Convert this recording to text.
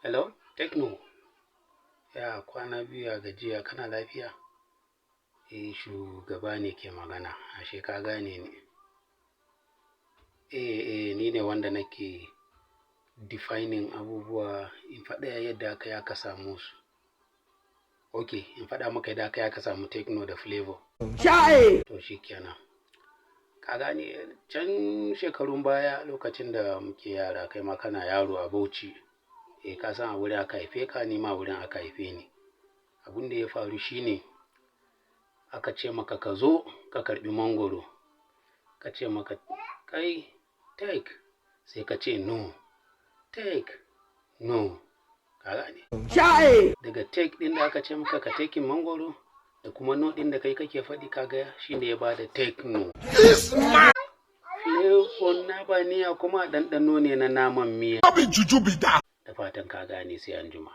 Hello, Tekno. Ya kwana biyu, ya gajiya, kana lafiya? Eh, shugaba ne ke magana, ashe ka gane ni. Eh, eh, ni ne wanda nake defining abubuwa in faɗa yadda aka yi aka samu su. Ok, in faɗa maka yadda aka yi aka samu Tekno da Flavor. To shi kenan. Ka gane, can shekarun baya, lokacin da muke yara, kai ma kana yaro a Bauchi. Eh, ka san a wurin aka haife ka, ni ma wurin aka haife ni. Abun da ya faru shine aka ce maka ka zo ka karɓi mangoro. Ka ce maka kai take, sai ka ce no. Take, no. Ka gane? Daga take ɗin da aka ce maka ka taking mangoro da kuma no ɗin da kai kake faɗi, kaga shine ya bada Tekno. Flavor na baniya kuma ɗanɗano ne na naman miya. No be juju be that. Da fatan ka gane, sai anjima.